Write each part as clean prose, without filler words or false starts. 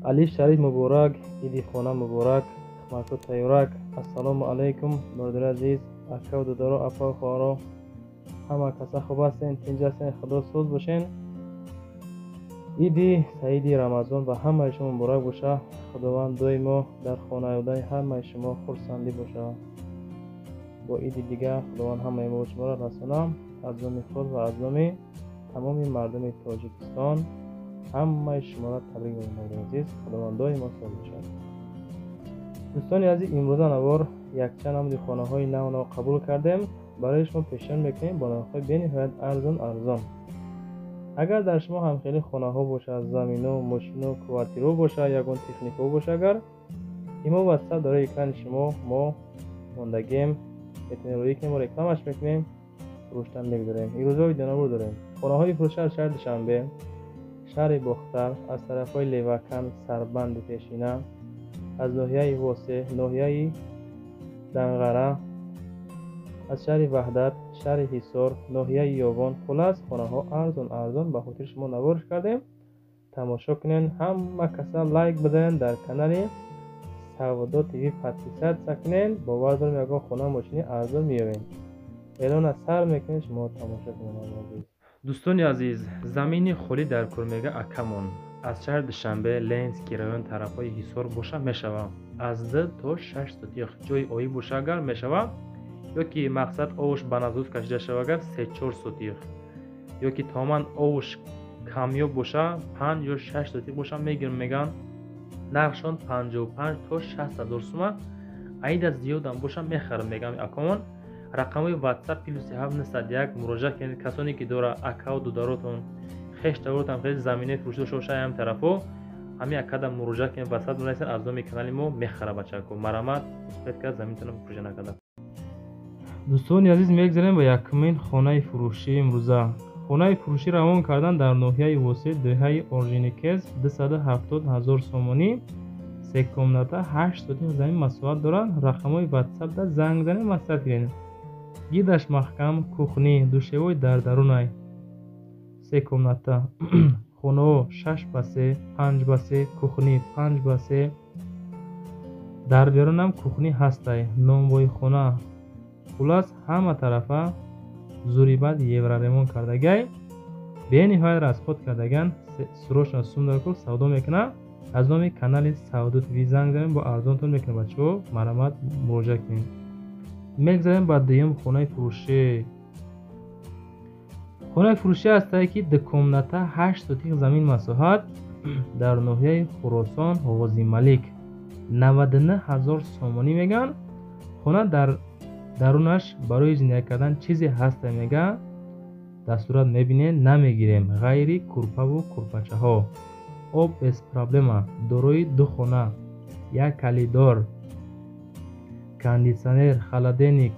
Алиф шариф муборак, иди хона муборак, хидматҳо тайёрак. Ассалому алайкум, бародари азиз, акаву додаро, апаву хоҳаро, ҳама каса хуб ҳастен, тинҷ ҳастен, худо соз бошен. Иди саиди Рамазон ба ҳамаи шумо муборак боша. Худованд доимо дар хонаодаи ҳамаи шумо хурсандӣ боша. Бо иди дигар Худованд ҳамаи мо шуморо расонам. Аз номи худ ва аз номи тамоми мардуми Тоҷикистон ҳамаи шуморо табрик мегӯям, азиз. Худованд доимо соз бошад. Дӯстони азиз, имрӯза навор якчанд намуди хонаҳои нав нав қабул кардем, барои шумо пешниҳод мекунем бо нархҳои бениҳоят арзон арзон. Агар дар шумо ҳам хеле хонаҳо бошад, замино, мошино, квартираҳо бошад, ягон техникаҳо бошад, агар имо WhatsApp дар экрани шумо мо мондагем, метавонед ки мо рекламаш мекунем, фурӯштан мегузорем. Имрӯза видеонавор дорем. Хонаҳои фурӯша аз шаҳри Душанбе, шаҳри Бохтар, аз тарафҳои Левакан, Сарбанди пешина, аз ноҳияи Восе, ноҳияи Данғара, аз шаҳри Ваҳдат, шаҳри Ҳисор, ноҳияи Ёвон. Хулас, хонаҳо арзон арзон ба хотири шумо наворш кардем. Тамошо кунен, ҳама каса лайк бизанен, дар канали Савдо ТВ подписаться кунен. Бовар дорем, ягон хона мошини арзон меёбем. Эълона сар мекунем, шумо тамошо кунед, азиз. Дӯстони азиз, замини холӣ дар Курмега акамон аз шаҳри Душанбе, Ленинский район, тарафҳои Ҳисор боша мешава. Аз 2 то 6 сотих ҷои оӣ боша агар мешава, ё ки мақсад овуш ба назуз кашида шава агар 3-4 сотих, ё ки тамоман овуш камёб боша 5 ё 6 сотих боша мегирм меган. Нархшон 55 то 60 ҳазор сума, аида зиёдам боша мехарам мегам акамон. Рақамҳои WhatsApp +7 901 муроҷиат кунед. Касоне ки дора акаву додаротон, хештаворотон хеле заминаи фурӯшӣ дошта боша, ҳам тарафҳо ҳамин акада муроҷиат кунед, WhatsApp менависед, аз номи канали мо мехара бачако. Марамат успеть кард заминтонро фурӯша накарда. Дӯстони азиз, мегзарем ба якумин хонаи фурӯшӣ имрӯза. Хонаи фурӯшӣ равон кардан дар ноҳияи Восеъ, деҳаи Оржиникез, 270 ҳазор сомонӣ, се комната, 8 сотих замин масоҳат дорад. Рақамҳои WhatsApp да занг занед, маслиҳат гиред. Гидаш маҳкам, кухни, душевой дар дарунай. Се комната. Хонаҳо 6 ба 3, 5 ба 3, кухни 5 ба 3. Дар берунам кухни ҳастай. Нонвои хона. Хулас, ҳама тарафа зури бад евроремонт кардагай. Бениҳоят расход кардаган, срочно сум дар кор савдо мекунад. Аз номи канали Савдо ТВ занг занем, бо арзонтон мекунем бачаҳо, марамат муроҷиат кунед. Мегзарем ба дуюм хонаи фурӯшӣ. Хонаи фурӯшӣ ҳастае ки ду комната, 8 сотих замин масоҳат, дар ноҳияи Хуросон, Ғозималик, 99 ҳазор сомонӣ меган. Хона дар дарунаш барои зиндагӣ кардан чизе ҳаста мега, дар сурат мебинед, намегирем ғайри курпаву курпачаҳо. Об без проблема, дорои ду хона, як калидор, кондитсионер, холодильник,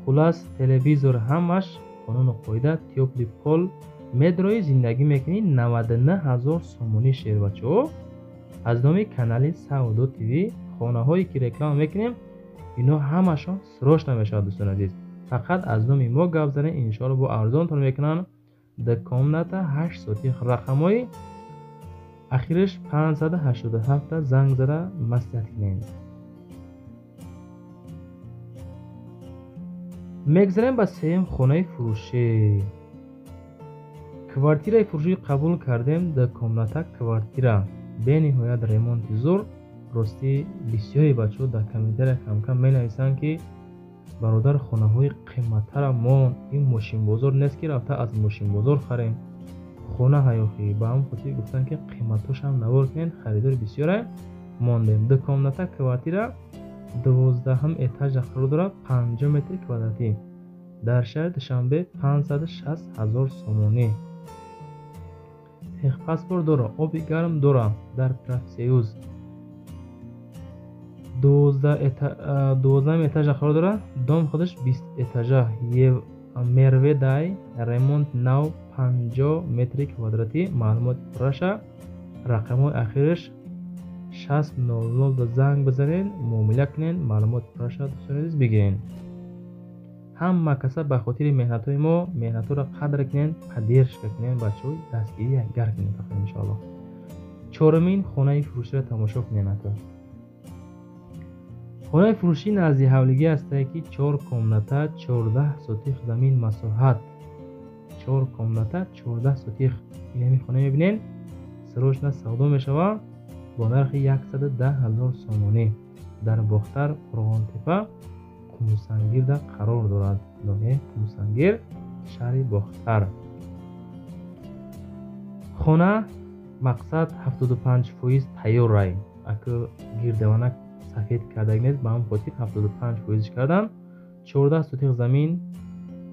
хулас телевизор, ҳамаш қонуну қоида, тёплый пол. Медрои зиндагӣ мекунӣ, 99 ҳазор сомонӣ шербачаҳо. Аз номи канали Савдо ТВ хонаҳое ки реклама мекунем, ино ҳамашон срочно мешавад, дӯстони азиз. Фақат аз номи мо гап занед, иншоалло бо арзонтон мекунанд. Ду комната, 8 сотих, рақамҳои ахираш 587 занг зада маслиҳат кунед. Мегзарем ба сеюм хонаи фурӯшӣ. Квартираи фурӯшӣ қабул кардем, ду комната квартира, бениҳоят ремонти зур. Ростӣ, бисёри бачаҳо дар комментария камкам менависанд, ки бародар, хонаҳои қиматтара мон, ин мошинбозор нест, ки рафта аз мошинбозор харем, хона ҳаёхӣ. Ба ҳамн хотир гуфтанд, ки қиматҳошам навор кунед, харидори бисёре мондем. Ду комната квартира 12-ҳам этажа қарор дорад, 50 метри квадратӣ, дар шаҳри Душанбе, 560 ҳазор сомонӣ. Техпаспорт дора, оби гарм дора, дар Профсоюз, 12-ҳам этажа қарор дорад. Дом худаш 20 этажа, мерведай, ремонт нав, 50 метри квадратӣ. Маълумоти пурраша рақамҳои ахираш 6000 занг бизанед, муомила кунед, маълумоти пурраша, дӯстони азиз, бигиред. Ҳама каса ба хотири меҳнатҳои мо меҳнатҳоро қадр кунед, поддержка кунед, бачаҳои дастгирӣ якгар кунед фақат, иншоалло. Чорумин хонаи фурӯширо тамошо кунед ака. Хонаи фурӯшӣ назди ҳавлигӣ ҳастае ки 4 комната, 14 сотих замин масоҳат. 4 комната, 14 сотих. Ин ҳамин хона мебинед, срочно савдо мешавад бо нархи 110 000 сомонӣ. Дар Бохтар, Қурғонтепа, Қумсангирда қарор дорад. Ноҳияи Қумсангир, шаҳри Бохтар. Хона мақсад 75% тайёр рай. Аку гирдаванак сафед кардаг нест, ба ҳам хотир 75% кардан. 14 сотих замин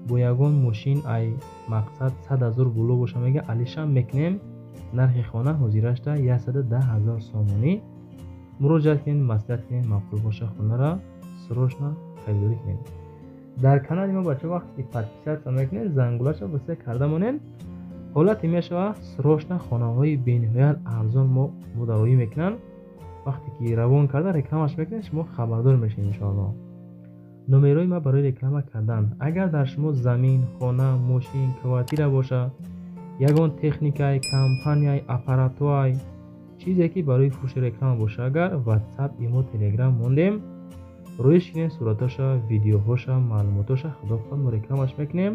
бо ягон мошин ай мақсад 100 000 було боша мега алишам мекунем. Нархи хона ҳозирашта 110 000 сомонӣ. Муроҷиат кунед, маслиҳат кунед, маъқул боша хонара срочно харидорӣ кунед. Дар канали мо бача вақте ки подписаться мекунед, зангулаша васеъ карда монед. Ҳолате мешавад срочно хонаҳои бениҳоят арзон мо мудароӣ мекунанд. Вақте ки равон карда рекламаш мекунед, шумо хабардор мешавед иншоаллоҳ. Номерои ма барои реклама кардан. Агар дар шумо замин, хона, мошин, квартира боша, ягон техникай, компанияй, аппаратуай, чизе ки барои фурӯши реклама боша, агар WhatsApp, Имо, Telegram мондем, рӯиш кунем суратоша, видеоҳоша, маълумотоша, худо хоҳад мо рекламаш мекунем,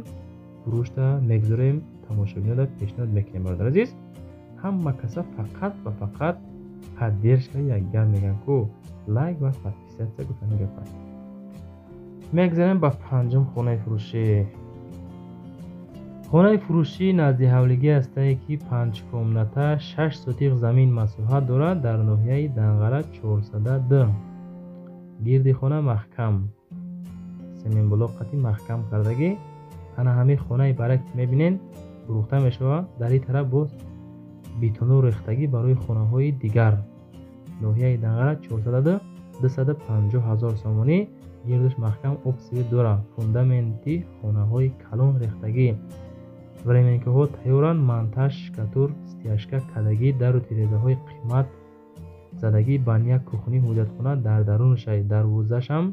фурӯшта мегузорем, тамошобинода пешниҳод мекунем. Бародар азиз, ҳама каса фақат ва фақат поддержка якдигар мегӯянд ку лайк ва подписаться гуфтани гапа. Мегзарем ба панҷум хонаи фурӯшӣ. Хонаи фурӯшӣ назди ҳавлигӣ ҳастае ки 5 комната, 6 сотих замин масоҳат дорад дар ноҳияи Данғара 402. Гирди хона маҳкам, семенблок қати маҳкам кардагӣ. Ана ҳамин хонаи барак ки мебинед фурӯхта мешавад. Дар ин тараф боз бетону рехтагӣ барои хонаҳои дигар. Ноҳияи Данғара 402, 250 000 сомонӣ. Гирдаш маҳкам, об свет дорад. Фундаменти хонаҳои калон рехтагӣ. Временкаҳо тайёранд, монтаж, шкатур, стяжка кардагӣ, дару тирезаҳои қимат задагӣ, баня, кухни, ҳоҷатхона дар дарунашай. Дарвозашам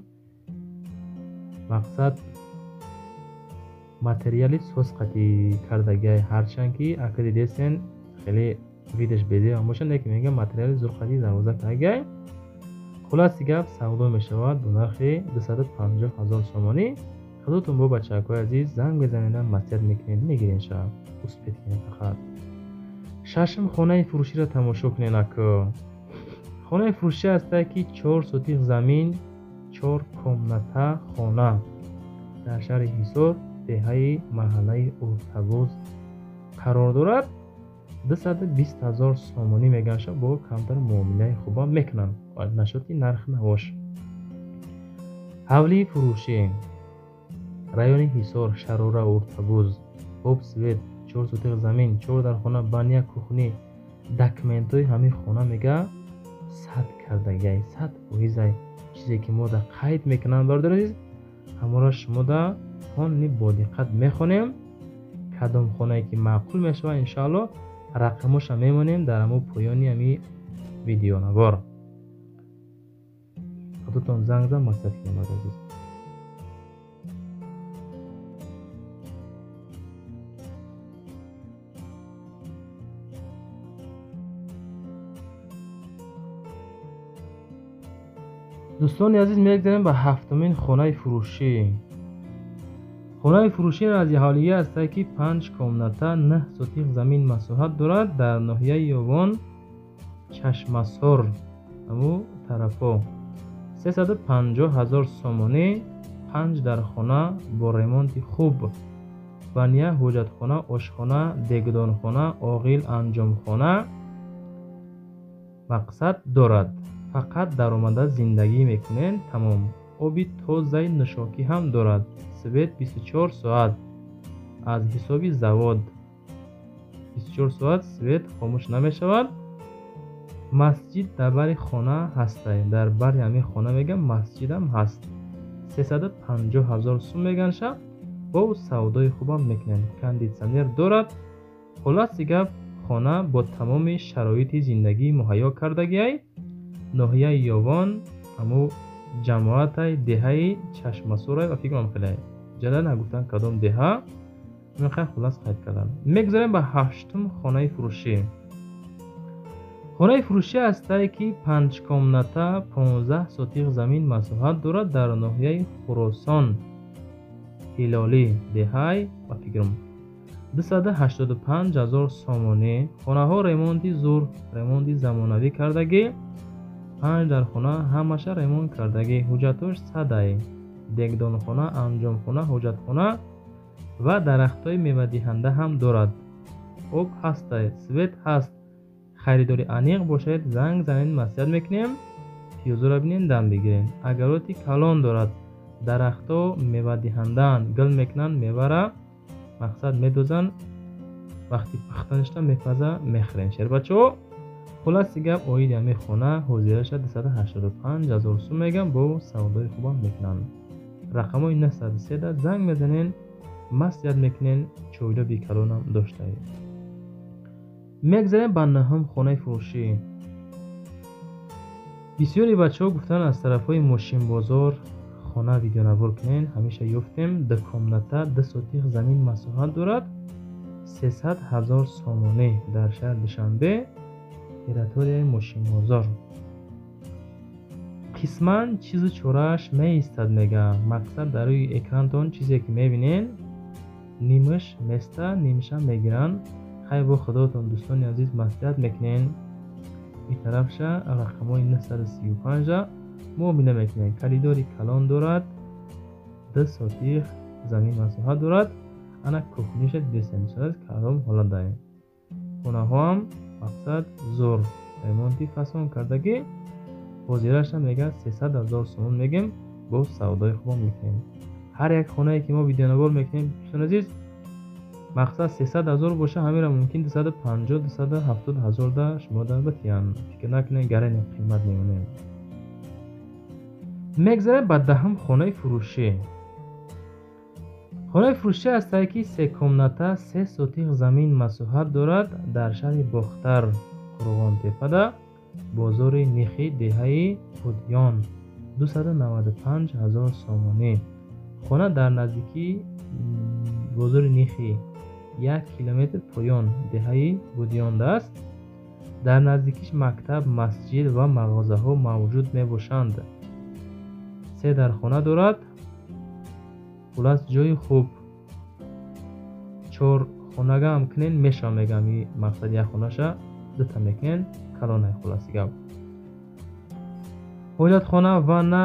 мақсад материали созқатӣ кардагиай. Ҳарчанд ки ака дидесен хеле видаш безебам бошад, лекин мегӯям материали зурқатӣ дарвоза кардагиай. Хулоси гап, савдо мешавад бо нархи 250 000 сомонӣ. Худотон бо бачаҳакҳои азиз занг мезанед, маслиҳат мекунед, мегиред ша. Успеть кунед фақат. Шашум хонаи фурӯширо тамошо кунед аку. Хонаи фурӯшӣ ҳастае ки 4 сотих замин, 4 комната хона дар шаҳри Ҳисор, деҳаи маҳаллаи Уртабоз қарор дорад. 220 000 сомонӣ мегӯянд ша, бо камтар муомилаи хубам мекунанд. Нашуд ки нарх навош. Ҳавлии фурӯшӣ райони Ҳисор, Шарора, Уртабуз, об свет, 4 сотих замин, 4 дархона, баня, кухни. Документҳои ҳамин хона мега 100 кардагиай, 100%. Чизе ки мо да қайд мекунанд бародар азиз, ҳамора шумо да хонни бо диққат мехонем. Кадом хонае ки маъқул мешавад, иншоаллоҳ рақамоша мемонем дар ҳамо поёни ҳами видеонавор. Худотон занг зан, маслиҳат кунем бародар азиз. Дӯстони азиз, мегзарем ба ҳафтумин хонаи фурӯшӣ. Хонаи фурӯшӣ назди ҳавлигӣ ҳастае ки 5 комната, 9 сотих замин масоҳат дорад дар ноҳияи Ёвон, Чашмасор, ҳаму тарафҳо. 350 000 сомонӣ, 5 дархона бо ремонти хуб, баня, ҳоҷатхона, ошхона, дегдонхона, оғил, анҷомхона мақсад дорад. Фақат даромада зиндагӣ мекунед, тамом. Оби тозаи нӯшокӣ ҳам дорад. Свет 24 соат аз ҳисоби завод. 24 соат свет хомӯш намешавад. Масҷид дар бари хона ҳастай. Дар бари ҳамин хона мегӯям масҷидам ҳаст. 350 000 сум мегӯянд ша. Бо савдои хубам мекунанд. Кондитсионер дорад. Хулоси гап, хона бо тамоми шароити зиндагӣ муҳайё кардагиай. Ноҳияи Ёвон, ҳаму ҷамоатай, деҳаи Чашмасорай ва фикрам хеле ҷада нагуфтан кадом деҳа. Мехоҳам хулас қайд кардан. Мегузарем ба ҳаштум хонаи фурӯшӣ. Хонаи фурӯшӣ ҳастае, ки 5 комната 15 сотиқ замин масоҳат дорад дар ноҳияи Хуросон, Ҳилолӣ, деҳай ба фикрам 285 000 сомонӣ. Хонаҳо ремонти зур, ремонти замонавӣ кардагӣ, 5 дар хона ҳамаша ремонт кардагӣ, ҳуҷҷатош садай, дегдонхона, анҷомхона, ҳоҷатхона ва дарахтҳои мевадиҳанда ҳам дорад. Об ҳастай, свет ҳаст. Харидори аниқ бошед, занг занед, маслиҳат мекунем. Пиёзоро бинен, дам бигирен. Агароти калон дорад, дарахтҳо мевадиҳандаанд, гул мекунанд, мевара мақсад медозанд, вақти пухта шуда мепаза, мехӯрен. Шербачаҳо, хулоси гап оиди ҳамин хона ҳозираша 285 000 сум мегам, бо савдои хубам мекунанд. Рақамҳои 903 занг мезанен, маслиҳат мекунен, чойлоби калонам доштаед. Мегзарем ба 9-ум хонаи фурӯшӣ. Бисёри бачаҳо гуфтанд аз тарафҳои мошинбозор хона видеонавор кунен, ҳамеша ёфтем. 2 комната 2 сотиқ замин масоҳат дорад, 300 000 сомонӣ дар шаҳри Душанбе, территорияи мошинбозор. Қисман чизу чорааш меистад мега. Мақсад дар рӯи экрантон чизе ки мебинен, нимаш места, нимша мегиранд. Хай бо худотон дӯстони азиз маслиҳат мекунен. Ин тарафша рақамҳои 935 муомила мекунем. Коридори калон дорад, 2 сотиқ замин масоҳат дорад. Ана кухниша дидесен, калон ҳолат дорем. Хонаҳоам мақсад зур, ремонти фасон кардагӣ. Ҳозираша мега 300 000 сомон мегем, бо савдои хубам мекунем. Ҳар як хонае ки мо видеонавор мекунем дӯстони азиз, мақсад 300 000 боша, ҳамира мумкин 250 270 000 да шумо дар батиян. Фикр накунед гарани қимат мемонем. Мегзарем ба 10-ум хонаи фурӯшӣ. Хонаи фурӯшӣ ҳастае, ки 3 комната 3 сотиқ замин масоҳат дорад дар шаҳри Бохтар, Қурғонтепада, бозори Нихи, деҳаи Будён, 295 000 сомонӣ. Хона дар наздикии бозори Нихи, 1 километр поён деҳаи Будёнда аст. Дар наздикиш мактаб, масҷид ва мағозаҳо мавҷуд мебошанд. 3 дар хона дорад. Хулас ҷои хуб. 4 хонага ҳам кунен мешава мегам, и мақсад як хонаша дута мекунен, калонай хуласи гап. Ҳоҷатхона, ванна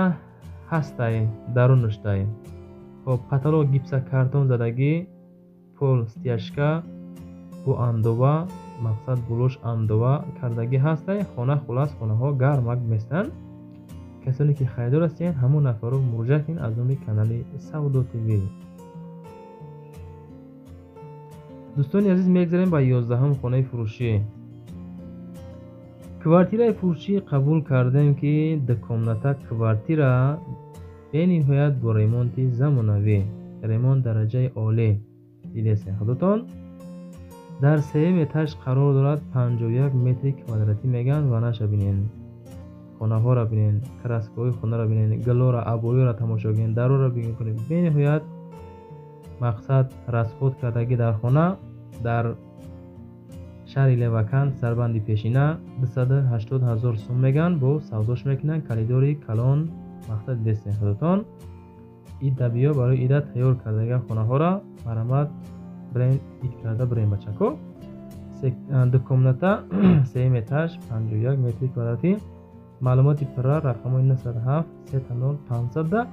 ҳастай, дарунуштай. Хоб, потолок гипсокартон задагӣ, пол стяжка бо андова, мақсад булош андова кардагӣ ҳастай. Хона хулас хонаҳо гармак местанд. Касоне ки харидор ҳастед, ҳамон нафарро муроҷиат кунед аз номи канали Савдо ТВ. Дӯстони азиз, мегзарем ба 11-ум хонаи фурӯшӣ. Квартираи фурӯшӣ қабул кардем, ки 2 комната квартира бениҳоят бо ремонти замонавӣ, ремонт дараҷаи олӣ. Дидесен худотон. Дар 3-юм этаж қарор дорад, 51 метри квадратӣ меган. Ванаша бинен, хонаҳоро бинен, краскаҳои хонаро бинен, гулоро, абоёро тамошо кунен, дароро бинен. Бениҳоят мақсад расход кардагӣ дар хона дар шаҳри Леваканд, сарбанди пешина, 280 000 сум меган, бо савдош мекунанд. Коридори калон, мақсад дидесен худотон. Ида биё барои ида тайёр кардага хонаҳоро марҳамат бирен, ид карда бирен бачако. 2 комната, 3 этаж, 51 метри квадратӣ. Маълумоти пурра рақамҳои 907 30 500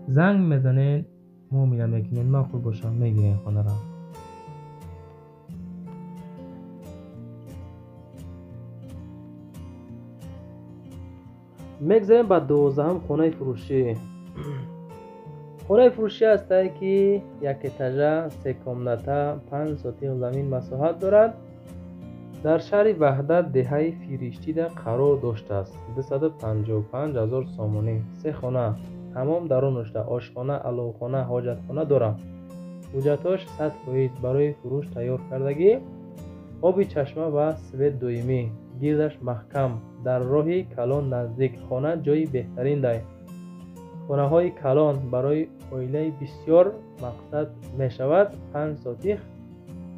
занг мезанен, муомила мекунен, маъқул боша мегирен хонаро. Мегзарем ба 12-ум хонаи фурӯшӣ. Хонаи фурӯшӣ ҳастае, ки 1 этажа, 3 комната, 5 сотиқ замин масоҳат дорад. Дар шаҳри Ваҳдат, деҳаи Фириштида қарор доштааст. 255 000 сомонӣ. 3 хона, ҳамом дарунушта, ошхона, аловхона, ҳоҷатхона дорад. Ҳуҷҷатҳош 100% барои фурӯш тайёр кардагӣ. Оби чашма ва свет доимӣ, гирдаш маҳкам, дар роҳи калон наздик. Хона ҷои беҳтарин дай. Хонаҳои калон барои оилаи бисёр мақсад мешавад. 5 сотиқ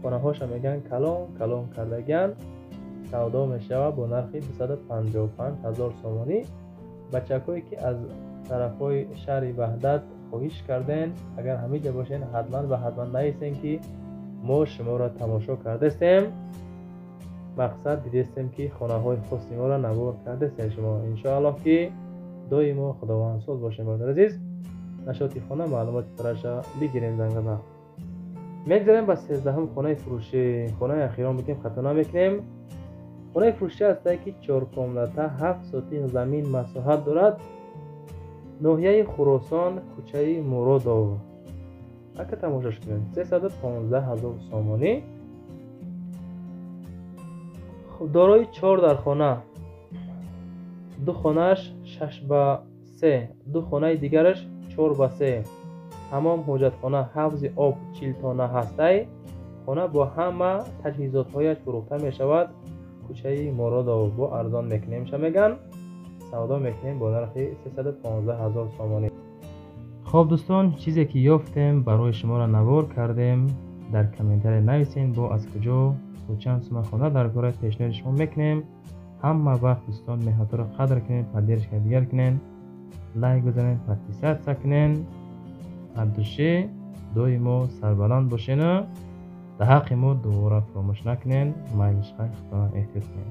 хонаҳоша мегӯянд калон калон кардагианд. Савдо мешавад бо нархи 255 ҳазор сомонӣ. Бачакҳое, ки аз тарафҳои шаҳри Ваҳдат хоҳиш карден, агар ҳамиҷа бошен, ҳатман ва ҳатман нависен, ки мо шуморо тамошо кардастем. Мақсад, дидестем, ки хонаҳои хоси моро навор кардастем шумо. Иншоаллоҳ, ки доимо худовандсоз бошем. Бародари азиз, нашоти хона маълумоти пурраша бигирем, зангада. Мегзарем ба 13-ҳум хонаи фурӯшӣ. Хонаи ахирон бигем, хато намекунем. Хонаи фурӯшӣ ҳастае, ки чоркомната, 7 сотих замин масоҳат дорад. Ноҳияи Хуросон, кӯчаи Муродов. Ака, тамошош кунед, 315 ҳазор сомонӣ. Дорои чор дархона, ду хонааш 6 ба 3, ду хонаи дигараш 4 ба 3, ҳамом, ҳоҷатхона, ҳавзи об 40 тонна ҳастай. Хона бо ҳама таҷҳизотҳояш фурӯхта мешавад. Кӯчаи Муродов, бо арзон мекунем ша меган. Савдо мекунем бо нархи 315 ҳазор сомонӣ. Хоб, дӯстон, чизе ки ёфтем, барои шуморо навор кардем. Дар комментария нависем, бо аз куҷо, то чанд сума хона дар кора, пешниҳоди шумо мекунем. Ҳама вақт, дӯстон, меҳнатҳоро қадр кунед, поддержка дигар кунед, лайк бизанед, подписаться кунед. От души доимо сарбаланд бошену дар ҳаққи мо дубора фаромӯш накунед. Майлишқай, худо эҳтиёт кунед.